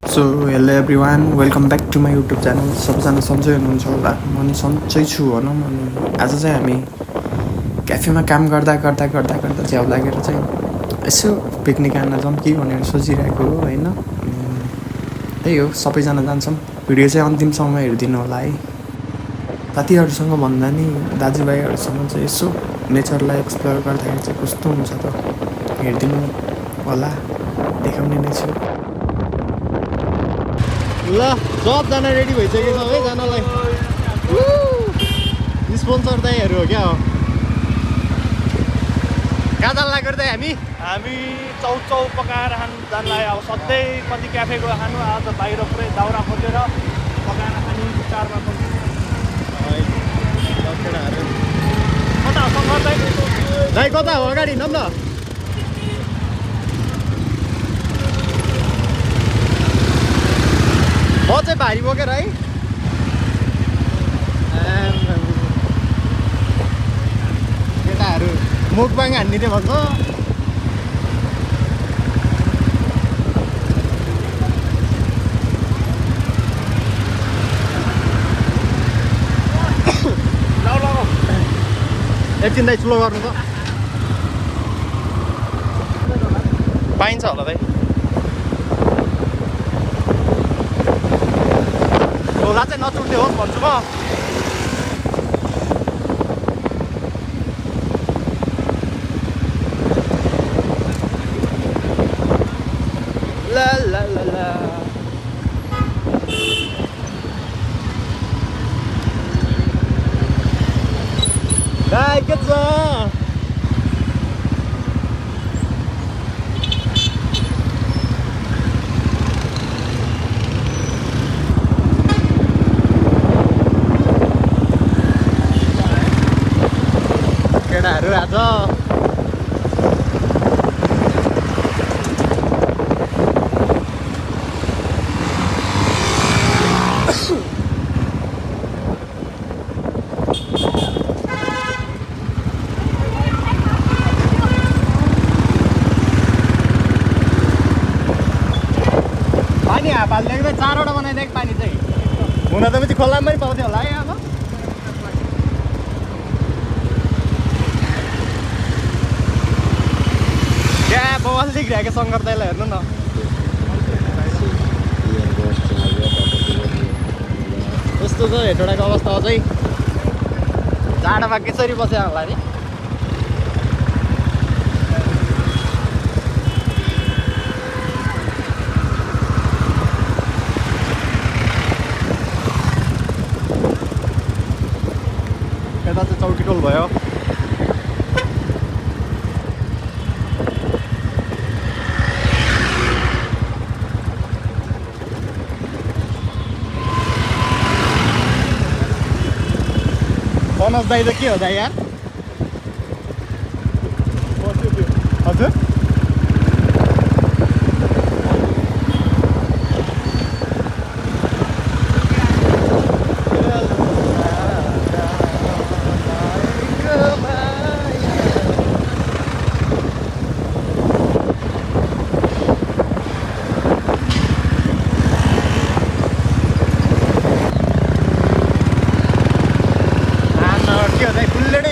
So hello everyone welcome back to my YouTube channel. सबैजना सन्चै हुनुहुन्छ होला, म नि सन्चै छु भनौँ। अनि आज चाहिँ हामी क्याफेमा काम गर्दा गर्दा गर्दा गर्दा झ्याउ लागेर चाहिँ यसो पिकनिक हान्न जाउँ कि भनेर सोचिरहेको हो होइन। त्यही हो, सबैजना जान्छौँ। भिडियो चाहिँ अन्तिमसम्म हेरिदिनु होला है। साथीहरूसँग भन्दा नि दाजुभाइहरूसँग चाहिँ यसो नेचरलाई एक्सप्लोर गर्दाखेरि चाहिँ कस्तो हुन्छ त हेरिदिनु होला, देखाउने नै छु। ल सबजना रेडी भइसकेको छ सबैजनालाई स्पोन्सर दाइहरू हो क्या हो। कहाँ जान लाग्यो त हामी चौचौ पकाएर खानु जान लाग्यो। अब सधैँ कति क्याफे गयो खानु, आज बाहिर पुरै दाउरा खोजेर पकाएर खानु चारमा कता दाइ कता हो अगाडि हिँडौँ न। म चाहिँ भारी बोकेर है केटाहरू मुखबाङ हान्ने थियो भन्छ। एकछिन दाइ स्लो गर्नु त पाइन्छ होला दाइ। झोला चाहिँ नचुट्ने होस् भन्छु म। ला ला ला ला दाइ के छ? केटाहरू आज पानी हापाल देख्दै 4वटा बनाइदिएको पानी चाहिँ हुन त पनि खोलामै पाउँथ्यो होला है। अब क्या बवाल देखिरहेको शङ्कर दाइलाई हेर्नु न। यस्तो छ हेटवटाको अवस्था अझै जाडोमा कसरी बस्यो होला नि। यता चाहिँ चौकीटोल भयो। मनोज दाइ त के हो दाइ यार? हजुर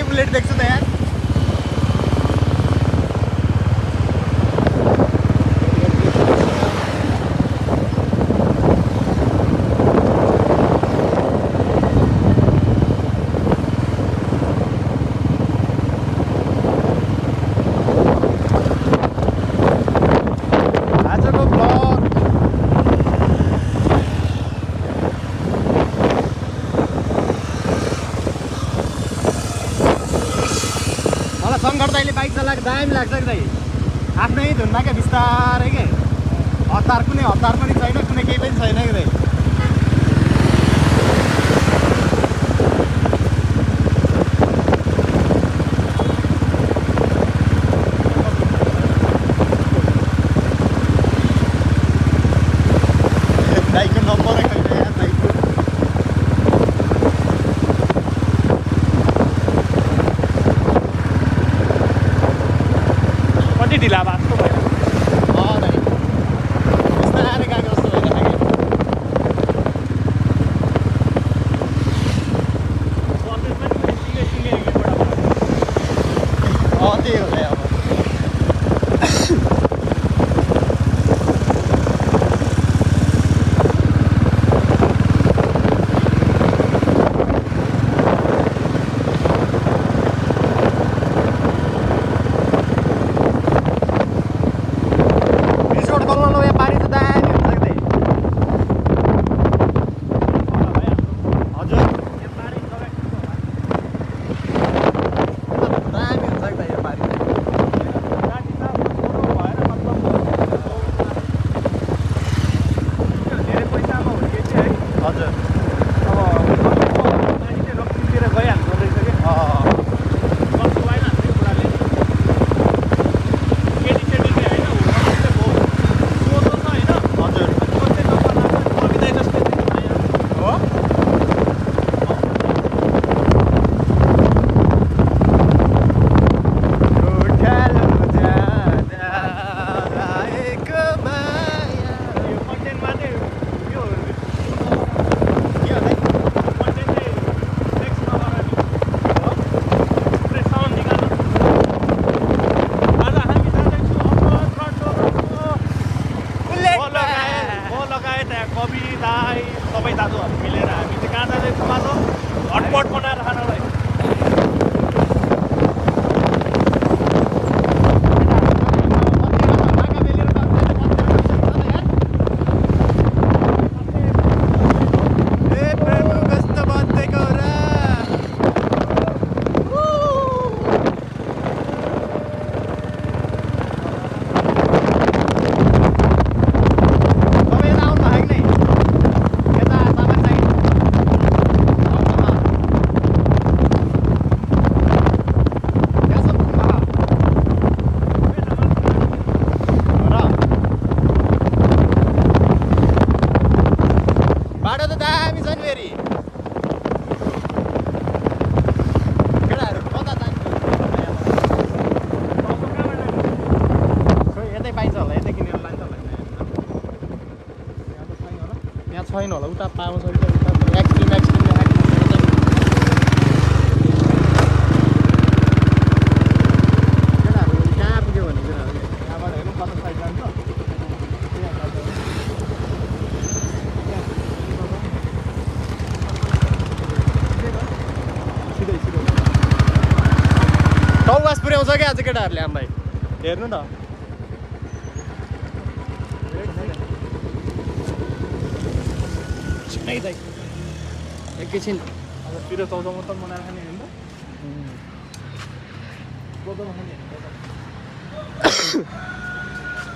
बुलेट देख्छु त यार। आजको ब्लग शङ्कर दाइले बाइक चलाएको दामी लाग्छ कि दाइ। आफ्नै धुनमा क्या बिस्तारै के हतार, कुनै हतार पनि छैन, कुनै केही पनि छैन कि दाइ। दाइको नम्बरै छैन यार दाइको। कति ढिला भएको जस्तो भयो। दाइ बिस्तारै गएको जस्तो भइरहेको। त्यही हो अब छैन होला उता पाउँछ एक्सट्रिम कहाँ पुग्यो भने यहाँबाट हेर्नु कता साइड जान्छ सिधै सिधै टौवास पुर्याउँछ क्या आज केटाहरूले हामीलाई हेर्नु न एकैछिन पिरो चौधमा त मनाएर खाने होइन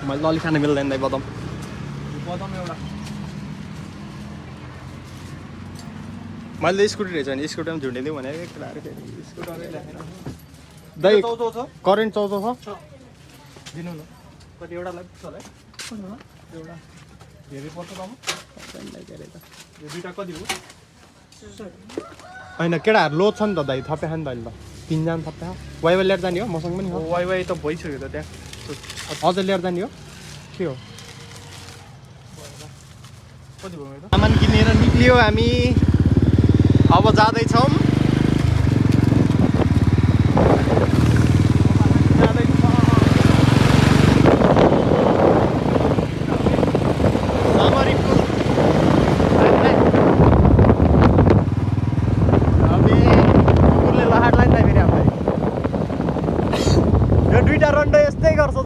मैले अलि खान मिल्दैन दाइ बदम एउटा मैले त स्कुटी रहेछ भने स्कुटीमा झुन्डिदिउँ भनेको केटाहरू फेरि स्कुटरै ल्याएन दाइ चौधो छ करेन्ट 14 छ दिनु न कति एउटा लाग्छ होला है एउटा हेरि पर्छ त यो दुईटा कति हो होइन केटाहरू लोड छ नि त दाइ थपे खानु त अहिले त 3 जना थपे वाइवा लिएर जाने हो मसँग पनि हो वाइ त भइसक्यो त त्यहाँ अझ लिएर जाने हो के हो कति भयो त सामान किनेर निक्लियो हामी अब जाँदैछौँ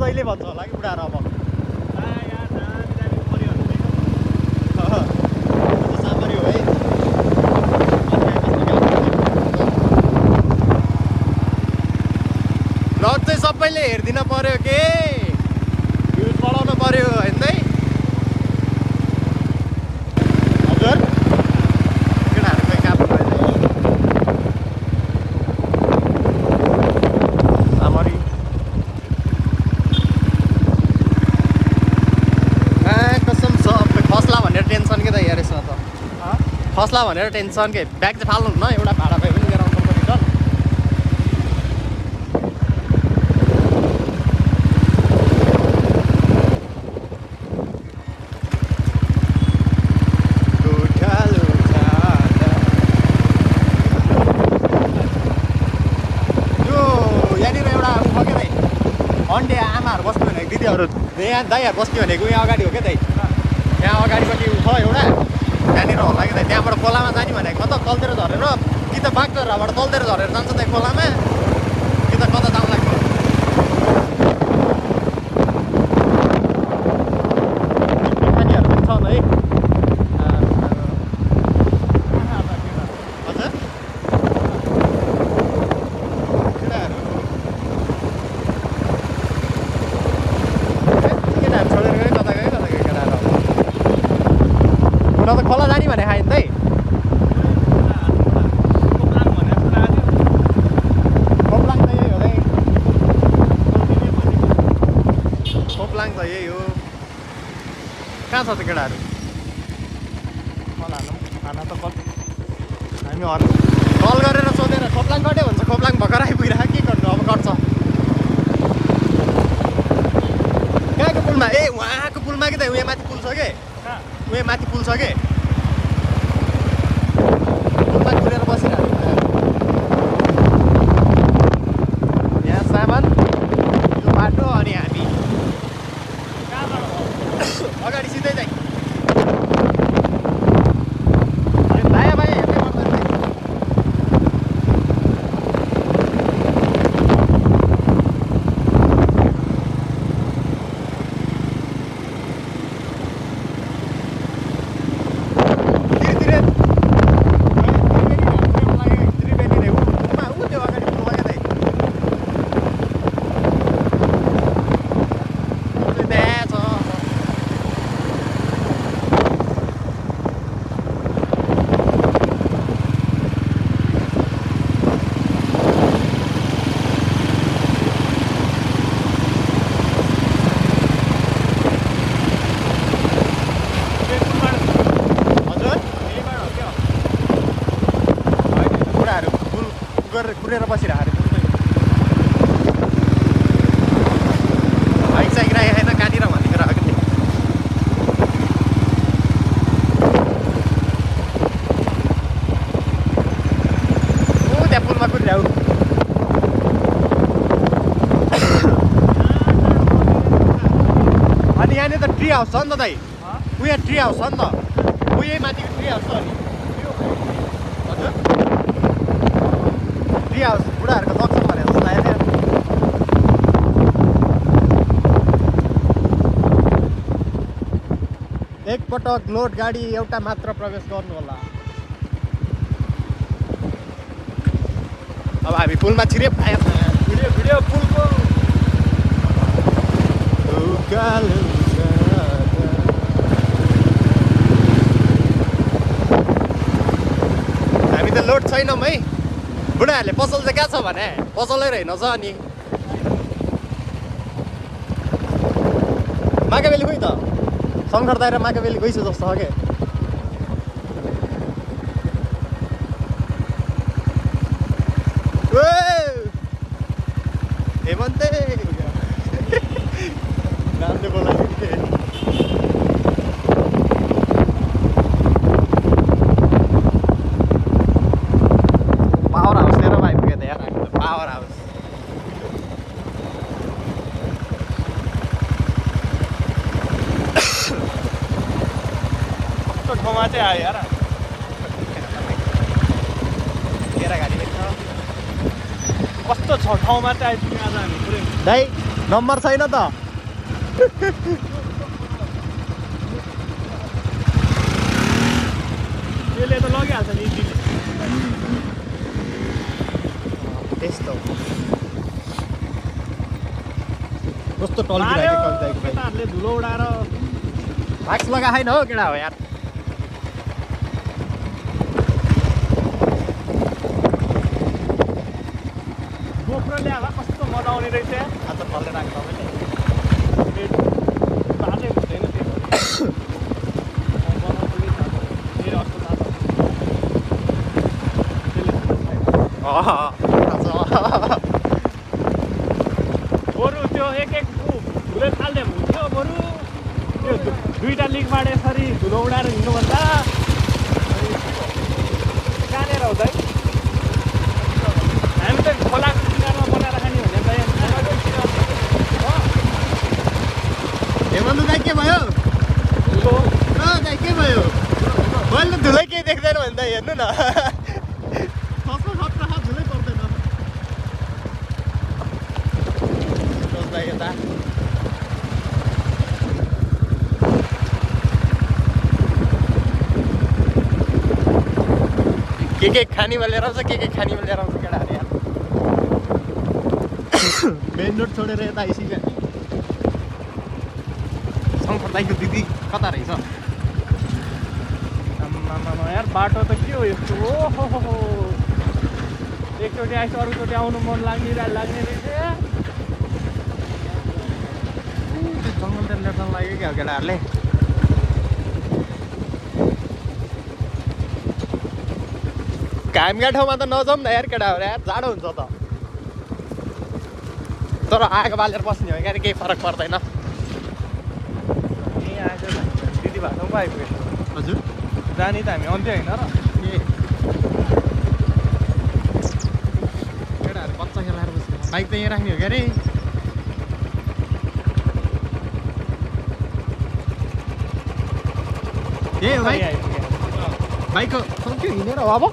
जहिले भन्छ होला कि बुढाहरू अब सामरी हो है रड चाहिँ सबैले हेरिदिन पर्यो के भ्युज बढाउनु पर्यो होइन है हजुर केटाहरू खै काम सामरी टेन्सन के त यार यसमा त फस्ला भनेर टेन्सन के ब्याग चाहिँ फाल्नुहुन्न एउटा भाडा भए पनि लिएर आउनु पर्छ यो यहाँनिर एउटा आमाहरू बस्नु भनेको दिदीहरू यहाँ दाइहरू बस्ने भनेको यहाँ अगाडि हो क्या दाइ यहाँ अगाडिपट्टि छ एउटा त्यहाँनिर होला कि दाइ त्यहाँबाट खोलामा जाने भनेको मतलब तलतिर झरेर कि त बागडोराबाट तलतिर झरेर जान्छ दाइ खोलामा कि त कता जानु लाग्छ पानीहरू पनि छन् है हजुर केटाहरू छोडेर गयो कता गयो केटाहरू हुन त खोला जाने भने खायो नि त खोप्लाङ त यही हो है खोप्लाङ त यही हो कहाँ छ त केटाहरू खाना त हामी कल गरेर सोधेर खोप्लाङ कट्यो भन्छ खोप्लाङ भर्खर आइपुगिरहेको के गर्नु अब गर्छ कहाँको पुलमा ए उहाँको पुलमा कि त उहाँ माथि पुल छ कि उहाँ माथि पुल छ कि पुलमा कुरेर बसिरहेको यहाँ सामान यो बाटो अनि हामी अगाडि सिधै जाइ भाइ भाइ हेर्दै पर्दैन कुरेर बसिरहेको बाइक साइक राखेको छैन कहाँनिर भनेको राखेको थिएँ त्यहाँ पुलमा कुरिरहेको अनि यहाँनिर त ट्री हाउस छ नि त दाइ उयो ट्री हाउस छ नि त उयो माथिको ट्री हाउस छ अनि हजुर ट्री हाउस बुढाहरूको लक्ष्य भने जस्तो लाग्यो एकपटक लोड गाडी एउटा मात्र प्रवेश गर्नु होला अब हामी पुलमा छिरे भिडियो पुलको हामी त लोड छैनौँ है बुढाहरूले पसल चाहिँ कहाँ छ भने पसलै रहेन छ अनि माकेबेली गइ त शङ्कर दाइर माकेबेली गइसु जस्तो छ के हेमन्ते नामले बोलाएको पावर हाउस लिएर आइपुग्यो त यार हामी त पावर हाउस कस्तो ठाउँमा चाहिँ आयो यार तेरा गाडी पनि छ कस्तो छ ठाउँमा चाहिँ आइपुग्यो आज हामी पुरै दाइ नम्बर छैन त त्यसले त लगिहाल्छ नि दिदी त्यस्तो कस्तो टल्किरहेको कविताको भाइ केटाहरूले धुलो उडाएर मास्क लगा छैन हो केटा हो यार गोप्रो ल्याएर कस्तो मजा आउने रहेछ आज फल्दै राख्छ मैले बाटै हुँदैन त्यो मेरो अस्पताल बरु त्यो एक धुलो खाल्दे हुन्थ्यो बरु त्यो दुईवटा लिकबाट यसरी धुलो उडाएर हिँड्नुभन्दा कहाँनिर हुँदै हामी त खोलाको किनारमा बनाएर खाने भने त हेर्नु न खस्रो झुलै पर्दैन सोच्दा यता के खानीमा लिएर आउँछ के खानीमा लिएर आउँछ केटाहरू यार मेन रोड छोडेर यता आइसक्यो शङ्कर दाइको दिदी कता रहेछ यार बाटो त के हो यस्तो ओहो एकचोटि आएछ अरूचोटि आउनु मन लाग्ने रहेछ जङ्गलतिर लिएर जानु लाग्यो क्या केटाहरूले घामका ठाउँमा त नजाउँ न यार केटाहरू यार जाडो हुन्छ त तर आगो बालेर बस्ने हो क्या केही फरक पर्दैन यहीँ आएछ दिदी भाषामा पो आइपुगेछ हजुर जाने त हामी अन्त्य होइन र केटाहरू बच्चा खेलाएर बस्ने बाइक त यहाँ राख्ने हो क्या अरे ए भाइ बाइकको सक्यो हिँडेर हो अब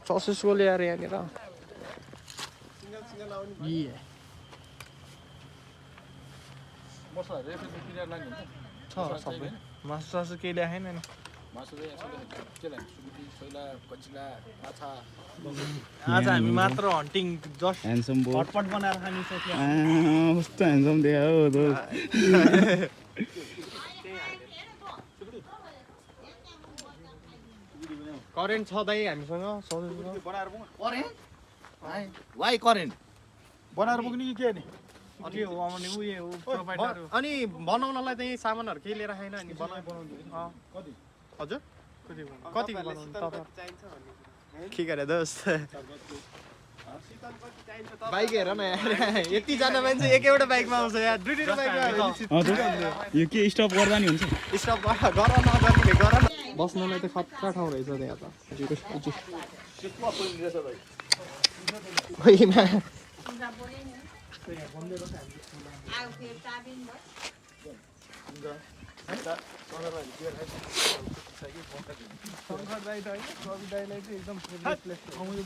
ससेसको ल्याएर यहाँनिर छ सबै मासु सासु केही ल्याएन नि आज हामी मात्र हन्टिङ जस्ट ह्यान्डसम बो हटपट बनाएर खाने सोच्यो कस्तो ह्यान्डसम देखा हो करेन्ट छ दाइ हामीसँग वाइ करेन्ट बनाएर पुग्ने कि के नि के हो आउने उयो हो प्रोभाइडर अनि बनाउनलाई त यही सामानहरू केही लिएर खाएन अनि बनाउँछु कति हजुर कति कति बनाउनु तपाईँ के गरे दोस्त बाइक हेर न यार यतिजना मान्छे एकैवटा बाइकमा आउँछ यार दुईवटा बाइकमा यो के स्टप गर्दा नि हुन्छ स्टप गर नगर्ने गर बस्नलाई त खतरा ठाउँ रहेछ त्यहाँ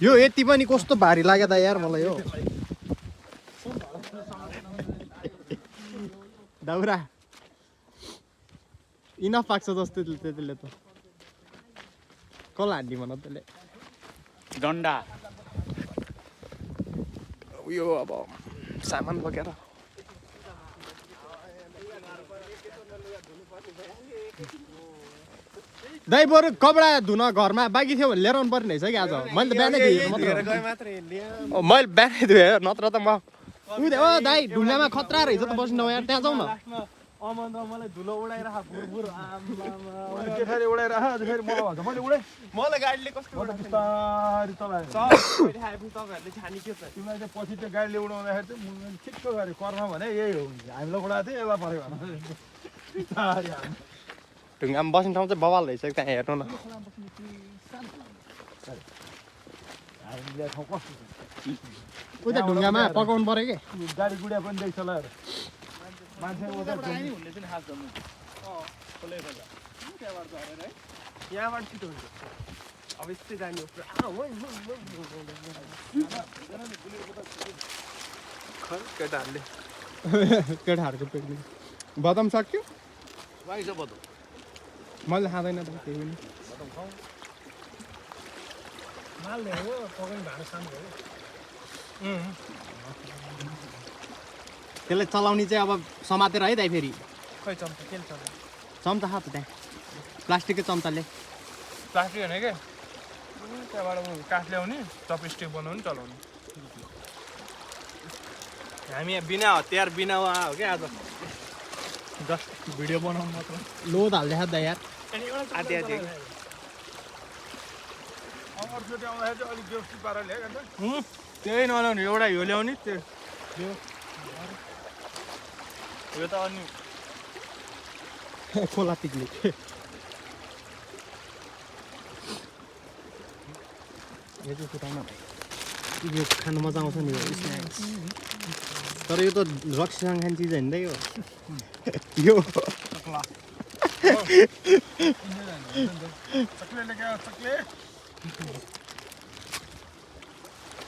यो यति पनि कस्तो भारी लाग्यो त यार मलाई हो दाउरा इनफ पाक्छ जस्तो त्यसले त कसलाई हान्ने भन त्यसले डन्डा उयो अब सामान बोकेर दाइ बरु कपडा धुन घरमा बाँकी थियो भने लिएर आउनु पर्ने रहेछ कि आज मैले त बिहानै धुएँ मैले बिहानै धुएँ नत्र त म ओ दाइ ढुङ्गामा खतरा रहेछ त बस्नु यार त्यहाँ जाउँ न अमन र मलाई धुलो उडाइरह भुरभुर केटाले उडाइरह फेरि मलाई भन्छ मैले उडाएँ मलाई गाडीले कस्तो बिस्तारी चलाएर तपाईँहरूले छानी के छ तिमीलाई चाहिँ पछि त्यो गाडीले उडाउँदाखेरि चाहिँ मैले ठिक्क गरेँ कर्म भने यही हो हामीलाई उडाएको थियो यसलाई पऱ्यो भने बिस्तारी ढुङ्गामा बस्ने ठाउँ चाहिँ बवाल रहेछ त्यहाँ हेर्नु न हामीले ठाउँ कस्तो उता ढुङ्गामा पकाउनु पऱ्यो कि गाडी गुडिया पनि देख्छ होला मान्छे उता यहाँबाट छिटो हुन्छ अब यस्तै जाने केटाहरूले केटाहरूको पिकनिक बदाम सक्यो मैले खाँदैन त केही पनि त्यसलाई चलाउने चाहिँ अब समातेर है दाइ फेरि खै चम्चा के चल्छ चम्चा छ त त्यहाँ प्लास्टिकको चम्चाले प्लास्टिक होइन क्या त्यहाँबाट काठ ल्याउने चपस्टिक बनाउने चलाउने हामी यहाँ बिना हतियार बिना हो क्या आज जस्ट भिडियो बनाउनु मात्र लोद हाल्दै दाइ यार आधी आधी अमरचोटि आउँदाखेरि चाहिँ अलिक व्यवस्थित पाराले ल्याएन त्यही नल्याउने एउटा यो ल्याउने त्यो यो त अनि खोला पिकनिक यो चाहिँ फुटाउन यो खानु मजा आउँछ नि स्न्याक्स तर यो त रक्सीसँग खाने चिज होइन यो चक्लेटले क्या चक्लेट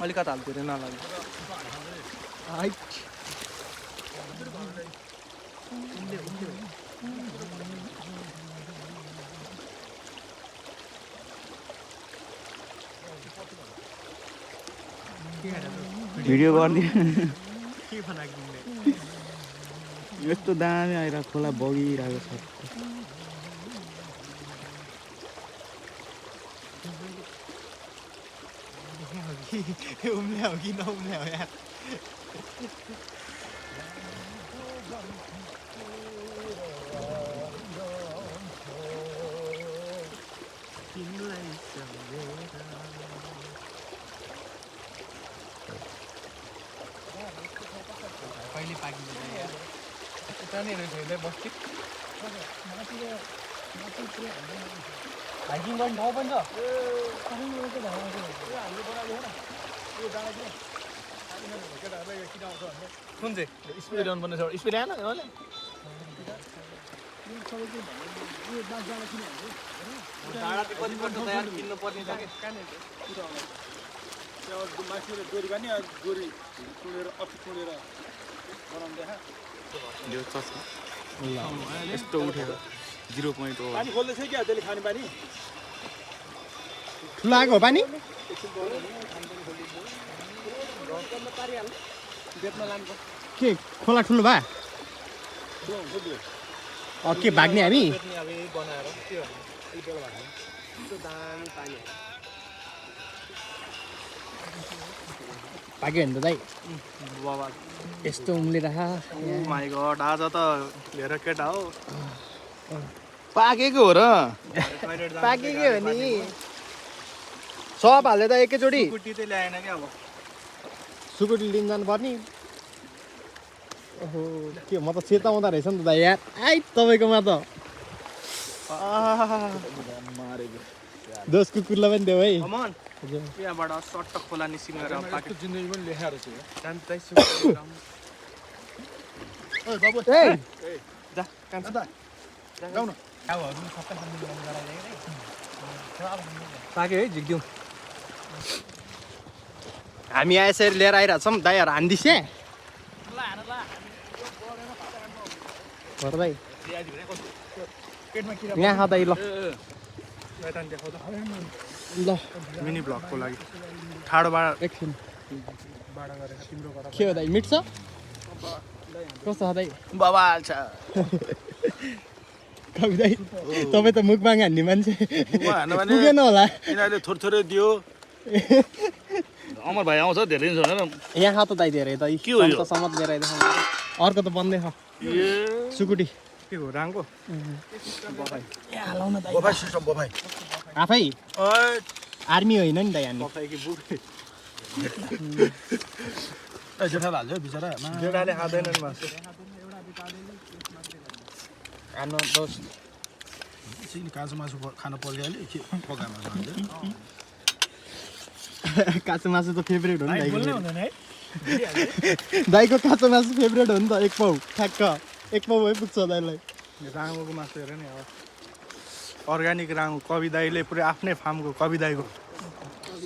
अलिकति हाल धेरै नलाग्यो भिडियो गरिदिनु यस्तो दामी आइरहेको खोला बगिरहेको छ उम्ल्याउ कि नउम्ल्याउ यार कहिले पाकिन्छ यतानै रहेछ बस्ती हाइकिङ गर्ने ठाउँ पनि कुन चाहिँ स्पिड डाउन पर्ने छ स्पिड आएन अहिले मान्छेले डोरी बानी डोरी छोडेर अफि छोडेर बनाउँदै यो चस्मा यस्तो उठेको 0 पोइन्ट हो पानी खोल्दैछ क्या त्यसले खाने पानी ठुलो आएको हो पानी के खोला ठुलो भए के भाग्ने हामी भाग्यो भने त दाइ बाबा यस्तो उम्लिरह माई गड आज त लिएर केटा हो पाकेको हो र पाकेकै हो नि सब हाल्दै त एकैचोटि कुटी चाहिँ ल्याएन क्या अब सुकुटी लिन जानु पर्ने ओहो के म त चेताउँदा रहेछ नि त दाइ यार आइ तपाईँकोमा त दोष कुकुरलाई पनि देऊ है अमन यहाँबाट सट्ट खोला निस्किएर पाकेको जिन्दगी पनि लेखाएर छु पाक्यो है झिक्दिउँ हामी यसरी लिएर आइरहेछौँ दाइहरू हान्दिसे दाइ यहाँ खा दाइ ल ल मिनी ब्लगको लागि ठाडोबाट एकछिन के हो दाइ मिट्छ कस्तो छ दाइ बबाल छ कवि दाइ तपाईँ त मुखबाङ हान्ने मान्छे पुगेन होला यिनीहरूले थोरै दियो अमर भाइ आउँछ धेरै दिन छैन यहाँ खा त दाइ धेरै दाइ के हो यो? समत लिएर आइदिएको अर्को त बन्दै छ सुकुटी के हो राङको बफाइ सिस्टम बफाइ आफै आर्मी होइन नि दाइ हामी जेठाले हाल्यो बिचरा जेठाले खाँदैनन् मासु खानु दोष काँचो मासु खान परिहाल्यो के पकाएको मासु हाल्यो काँचो मासु त फेभरेट हो नि दाइको काँचो मासु फेभरेट हो नि त एक पाउ ठ्याक्क एक पाउ है पुग्छ दाइलाई राङोको मासु हेर नि अब अर्ग्यानिक राङ कवि दाईले पुरै आफ्नै फार्मको कवि दाईको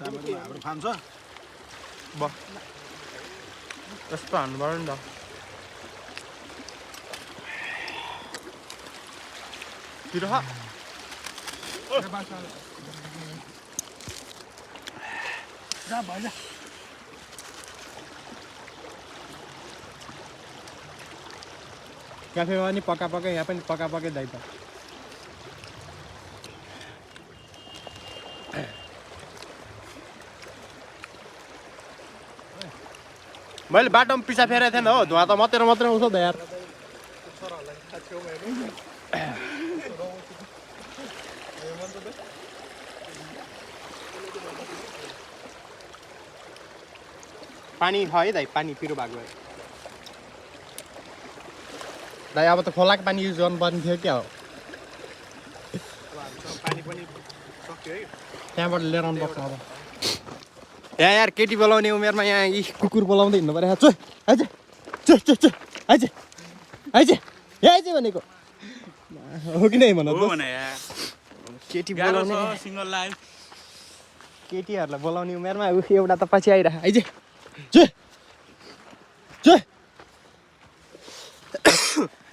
हाम्रो फार्म छ यस्तो हान्नु पऱ्यो नि त पिरो खा क्याफेमा पनि पका पकै यहाँ पनि पका पकै दाइ त मैले बाटोमा पिसा फेरेको थिएन हो धुवा त मात्रै मात्रै आउँछ त यार पानी छ है दाइ पानी पिरो भएको भए दाइ अब त खोलाको पानी युज गर्नुपर्ने थियो क्या हो पानी पनि सक्यो है त्यहाँबाट लिएर आउनुपर्छ अब यहाँ यार केटी बोलाउने उमेरमा यहाँ यी कुकुर बोलाउँदै हिँड्नु पऱ्यो चो आइज चो चो चो आइज आइज ए आइज भनेको हो कि नै भन हो त भने यार केटी गाह्रो बोलाउने छ सिङ्गल लाइफ केटीहरूलाई बोलाउने उमेरमा एउटा त पछि आइरह आइज जे जे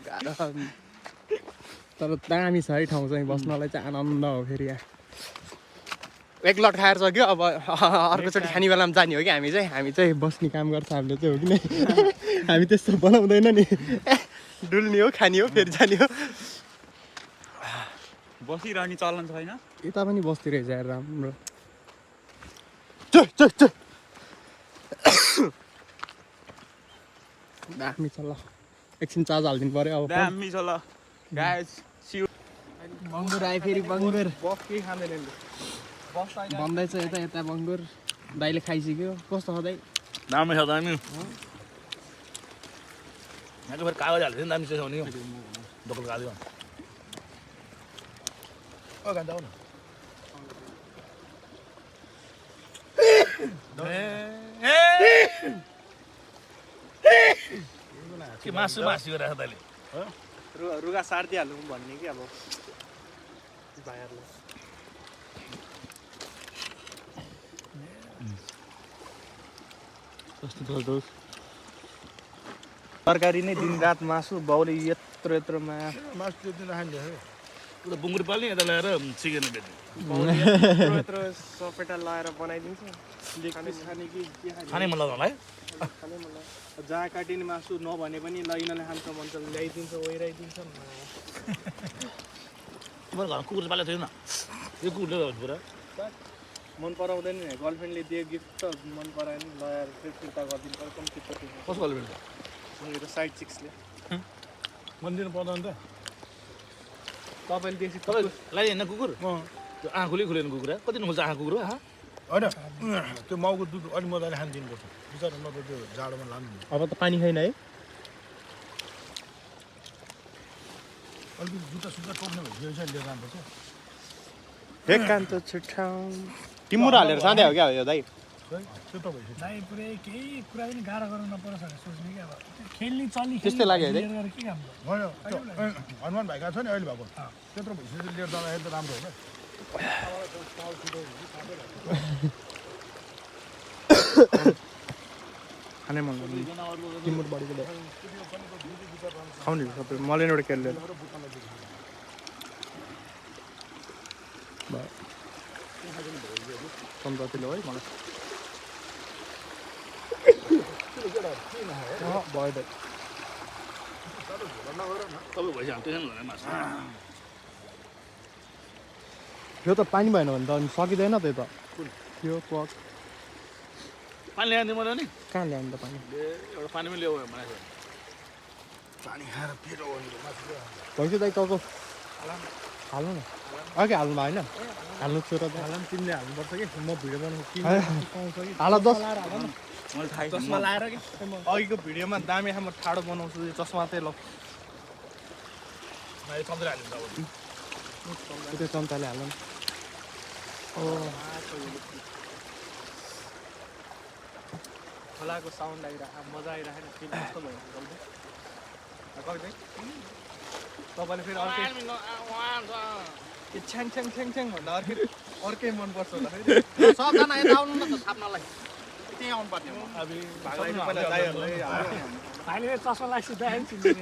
गाह्रो तर दामी छ है ठाउँ चाहिँ बस्नलाई चाहिँ आनन्द हो फेरि यहाँ एक लट खाएर सक्यो अब अर्कोचोटि खाने बेलामा जाने हो कि हामी चाहिँ बस्ने काम गर्छ हामीले चाहिँ हो कि नै हामी त्यस्तो बनाउँदैन नि डुल्ने हो खाने हो फेरि जाने हो बसिरहने चलन छैन यता पनि बस्ती रहेछ यार राम्रो दामी छ ल एकछिन चार्ज हालिदिनु पऱ्यो अब दामी छ ल गाइस सिउ बङ्गुर आयो फेरि बङ्गुर बफ केही खाँदैन भन्दैछ यता यता बङ्गुर दाइले खाइसक्यो कस्तो छ दाइ दामी छ दामी यहाँको फेरि कागज हाल्छ नि दामी छ भने दोकान कागज गान्दा हो न के मासु गरिरहेको तैँले रुगा सारिदिइहाल्नु भन्ने कि अब भाइहरूलाई तरकारी नै दिनरात मासु बाउले यत्रो यत्रोमा मासु त्यो दिन राख्ने पुरा बुङ्गुरी पाल्ने यता ल्याएर चिकन बेच्ने यत्रो यत्रो सपेटा लगाएर बनाइदिन्छ खाने कि के खाने मन लाग्छ मलाई खाने मलाई जहाँ काटिने मासु नभने पनि ल यिनीहरूले खान्छ भन्छ ल्याइदिन्छ ओइराइदिन्छ तिम्रो घरमा कुकुर पालेको छैन यो कुकुरले पुरा मन पराउँदैन नि गर्लफ्रेन्डले दियो गिफ्ट त मन परायो नि लगाएर फेरि फिर्ता गरिदिनु पर्यो कम्ती कति कसको गर्लफ्रेन्ड मेरो साइड चिक्सले मन दिनु पर्दैन त तपाईँले देख्छ तपाईँ लगाइदिएन कुकुर त्यो आँखुले खुलेन कुकुर कति खोल्छ आँखा कुकुर होइन त्यो माउको दुध अलिक मजाले खान दिनुपर्छ बिचरा न त त्यो जाडोमा लानु अब त पानी छैन है अलिकति जुत्ता सुत्ता टोक्ने भयो यो चाहिँ लिएर जानुपर्छ एकान्त छुट्याउ टिमुर हालेर साँधै हो क्या यो दाइ त्यो त भइसक्यो दाइ पुरै केही कुरा पनि गाह्रो गर्नु नपरोस् भनेर सोच्ने कि अब खेल्ने चल्ने त्यस्तै लाग्यो है? गरेर के काम गर्नु? होइन त्यो हनुमान भाइका छ नि अहिले भएको त्यत्रो भइसक्यो लिएर जाँदाखेरि त राम्रो हो खानै मन लाग्यो टिमुर बढीको दाइ खाउने सबै मलाई एउटा केयर लिएर सम्झाउँथ्यो है मलाई भयो दाइ तपाईँ भइसक्यो टेन्सन गरेर मासु यो त पानी भएन भने त अनि सकिँदैन त्यही त यो पक पानी ल्याइदिनु मलाई नि कहाँ ल्याउनु त पानी एउटा पानी पनि ल्याऊ भनेको पानी खाएर पिरो भन्छ दाइ टाउको हाल्नु न अघि हाल्नु भयो होइन हाल्नु छु र हालम तिमीले हाल्नुपर्छ कि म भिडियो बनाउँछु पाउँछ कि हाल 10 मैले थाहै चस्मा लाएर कि अघिको भिडियोमा दामी म ठाडो बनाउँछु यो चस्मा चाहिँ ल कम्ती हालिदिन्छ अब त्यो चम्चाले हाल्नु ओ खोलाको साउन्ड आइरहेको मजा आइरहेको फिल कस्तो भयो तपाईँले फेरि अर्कै छ्याङ छ्याङ छ्याङ छ्याङ भन्दा अर्कै मनपर्छ होला फेरि सबजना यता आउनु न त छाप्नलाई त्यही आउनु पर्ने अब भागलाई पहिला दाइहरूलाई भाइले चस्मा लाग्छ दाइ पनि चिन्दैन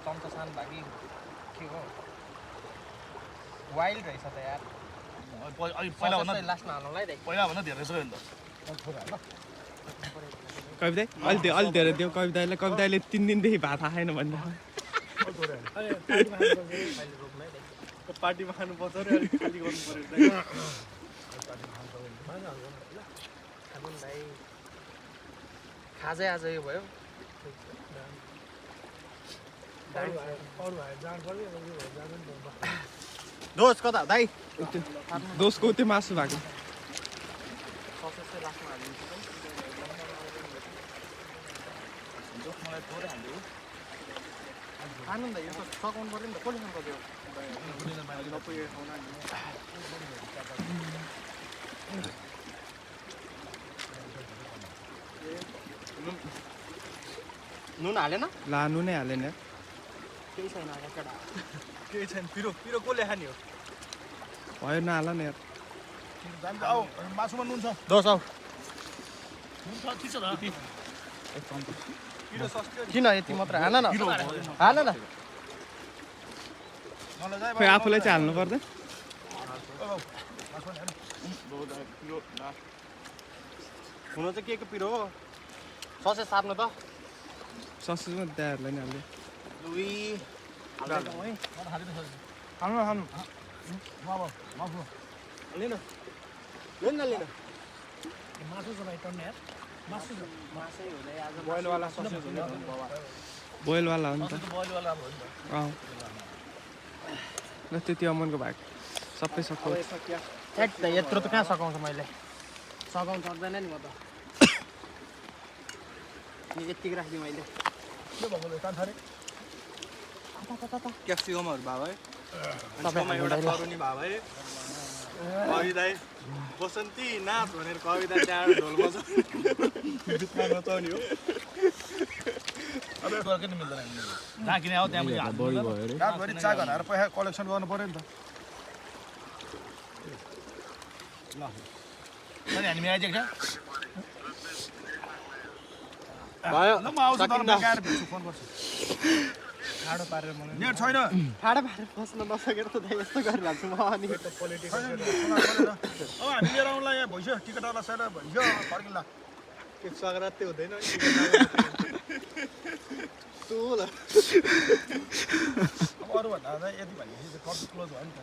चम्चा सानो भागी के हो वाइल्ड रहेछ त यार पहिला भन्दा लास्टमा हाल्नुलाई दाइ पहिला भन्दा धेरै छ नि त कविता अलि धेरै त्यो कवितालाई 3 दिनदेखि भात खाएन भन्दा पार्टीमा खानुपर्छ र अलिक खाली गर्नु पर्यो खाजै आज यो भयो अरू भाइ जानु पर्यो अब यो भएर जानु नि त दोष कता दाइ दोषको त्यो मासु भएको खानु नि त यो त सघाउनु पर्यो नि त कसले खानु पर्यो नुन हालेन ला नुनै हालेन यार केही छैन केटा केही छैन पिरो कसले खाने हो भयो नहाल न यार जान्छ आऊ मासुमा नुन छ दोस आऊ नुन छ ठिक छ त पिरो सस्तो किन यति मात्र हान न हान न मलाई चाहिँ खोइ आफूलाई चाहिँ हाल्नु पर्दैन हुन चाहिँ के पिरो हो ससे सार्नु त ससेजमा दाहरूलाई नि हाल्यो दुई हाल्नु लिन लिन न लिन मासु छ भाइ टन्ने यार मासु छ मासै हुँदै आज बोइलवाला ससेज हुने बोइलवाला हो नि त बोइलवाला भयो नि त अँ ल त्यति अमनको भाग सबै सक्यो एक त यत्रो त कहाँ सघाउँछ मैले सघाउनु सक्दैन नि म त यतिको राखिदिएँ मैले के भएको कान्थारे क्याप्सिकमहरू भयो है तपाईँ एउटा तरुनी भयो है कविता बसन्ती नाच भनेर कविता त्यहाँ ढोल बजाउने नचाउने हो अब फर्कै नि मिल्दैन जहाँ किने आऊ त्यहाँ पनि हात बढी भयो अरे रातभरि चा घनाएर पैसा कलेक्सन गर्नु पर्यो नि त अनि हामी आइदिएको छ भयो ल म आउँछु तर म गएर भेट्छु फोन गर्छु ठाडो पारेर मलाई नेट छैन ठाडो पारेर बस्न नसकेर त यस्तो गरिहाल्छु म अनि अब हामी लिएर आउँला यहाँ भइसक्यो टिकटवाला सेर भइसक्यो फर्किँला के सग्राते हुँदैन अब अरूभन्दा चाहिँ यति भइसक्यो कति क्लोज भयो नि त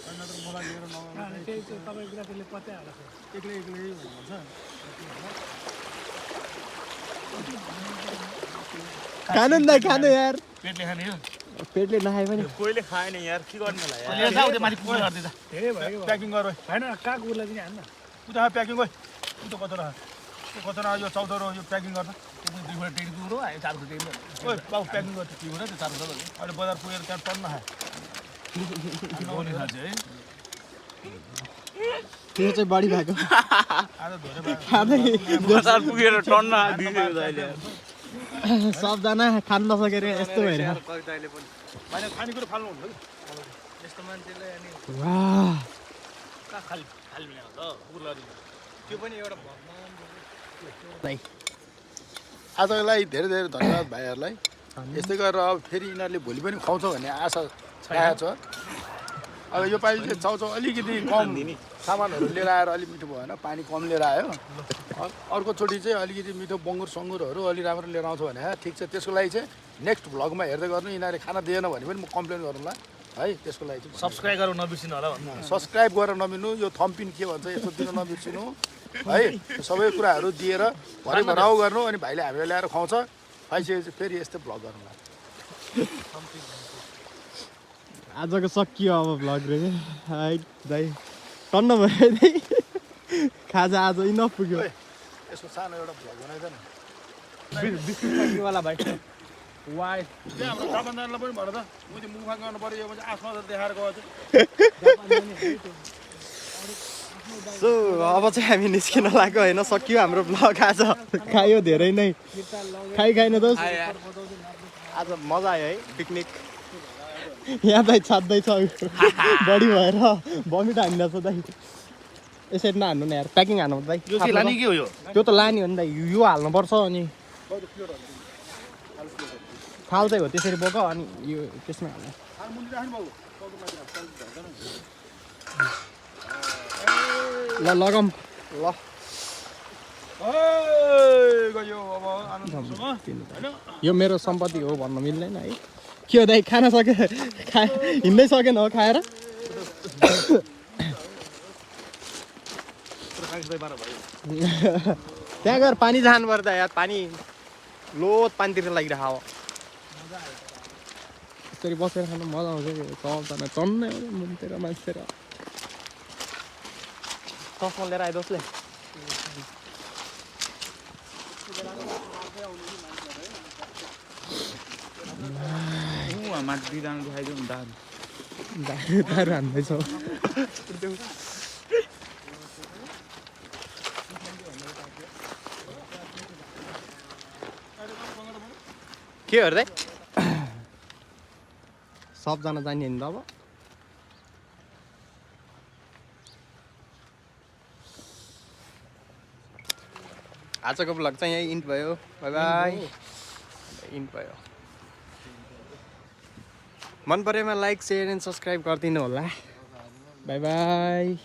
होइन त मलाई लिएर नगर्नु त्यही चाहिँ तपाईँको कुरा त्यसले पत्तै हालेको एक्लै एक्लै भन्नुहुन्छ खानु नि खानु यार पेटले खाने हो पेटले नखाए पनि कोहीले खाएन यार के गर्नु होला यार माथि पुरा गर्दै त धेरै भयो कि प्याकिङ गर होइन काग उर्लाई पनि हान्न उता प्याकिङ गयो उता कचरा कचरा यो 14 रो यो प्याकिङ गर्दा दुई खुट्टा टेडी पुग्रो आयो चार खुट्टा टेडी ओइ बाबु प्याकिङ गर्छ दुई खुट्टा त्यो चार खुट्टा अहिले बजार पुगेर त्यहाँ टन्न बोनी खान्छ है त्यो चाहिँ बढी भएको आज धेरै बजार पुगेर टन्न दियो अहिले सबजना खानु नसकेर यस्तो भएर मैले खानेकुरो फाल्नु हुन्छ यस्तो मान्छेले अनि वाह कहाँ खाली खाली त उर्लरी त्यो पनि एउटा आजको लागि धेरै धेरै धन्यवाद भाइहरूलाई यस्तै गरेर अब फेरि यिनीहरूले भोलि पनि खुवाउँछ भन्ने आशा राखेको छ अब यो पालि चाहिँ चाउचाउ अलिकति कम सामानहरू लिएर आएर अलिक मिठो भएन पानी कम लिएर आयो अर्कोचोटि चाहिँ अलिकति मिठो बङ्गुर सङ्गुरहरू अलि राम्रो लिएर आउँछ भने ठिक छ त्यसको लागि चाहिँ नेक्स्ट भ्लगमा हेर्दै गर्नु यिनीहरूले खाना दिएन भने पनि म कम्प्लेन गरौँला है त्यसको लागि चाहिँ सब्सक्राइब गरेर नबिर्सिनु होला भन्नु सब्सक्राइब गरेर नबिर्नु यो थम्पिन के भन्छ यस्तो दिन नबिर्सिनु है सबै कुराहरू दिएर भरे भराउ गर्नु अनि भाइले हामीलाई ल्याएर खुवाउँछ खुवाइसकेपछि फेरि यस्तै भ्लग गर्नुला आजको सकियो अब भ्लग रे है दाइ टन्न भयो दाइ खाजा आज इनफ पुग्यो यसको सानो एउटा भ्लग बनाइदिएन बिस्कुटवाला भाइ वाइ त्यहाँ हाम्रो जापानदारलाई पनि भन त म चाहिँ मुखा गर्नु पऱ्यो यो चाहिँ आफ्नो देखाएर गयो चाहिँ सो अब चाहिँ हामी निस्किन लाग्यो होइन सकियो हाम्रो भ्लग आज खायो धेरै नै खाइन दोस्त आज मजा आयो है पिकनिक यहाँ दाइ छाड्दैछ बढी भएर बमिट हान्दैछ दाइ यसरी नहान्नु न यार प्याकिङ हान्नु दाइ यो चाहिँ लाने के हो यो त्यो त लाने हो नि दाइ यो हाल्नुपर्छ अनि थाल चाहिँ हो त्यसरी बोक अनि यो त्यसमा हाल्नु ल लगाम ल गयो अब आनन्दसँग यो मेरो सम्पत्ति हो भन्न मिल्दैन है के हो दाइ खान सके हिँड्नै सकेन हो खाएर त्यहाँ गएर पानी जानु पर्दा यार पानी लोत पानीतिर लागिरहेको हो यसरी बसेर खानु मजा आउँछ कि चल्दैन चन्नै मुनतिर मान्छेतिर चस्मा लिएर आयो दोस्ले माथि जानु देखाइदिउँ नि दारू हान्दैछ के हेर्दै सबजना जाने नि त अब आजको ब्लग चाहिँ यही इन्ड भयो बाई बाई इन्ड भयो मन परेमा लाइक सेयर एन्ड सब्सक्राइब गरिदिनु होला बाई बाई